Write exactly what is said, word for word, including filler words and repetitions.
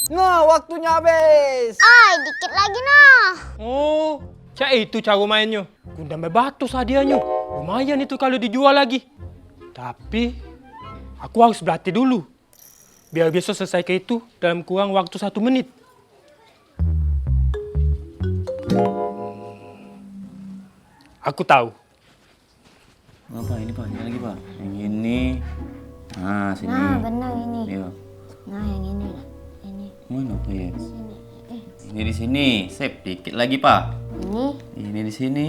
Nah, waktunyo abis. Oi, dikit lagi nah. Oh, cak itu caro mainnyo. Gundam babatus hadiahnyo. Lumayan itu kalu dijual lagi. Tapi, aku harus belatih dulu. Biar biso selesai ke itu dalam kurang waktu satu menit. Aku tahu. Apa ini, Pak? Ini lagi, Pak. Yang ini. Nah, sini. Nah, benar ini. Iya. Nah, yang ini lah. Ini. Mana, Pak, ya? Sini. Eh. Ini di sini. Sip, dikit lagi, Pak. Ini. Ini di sini.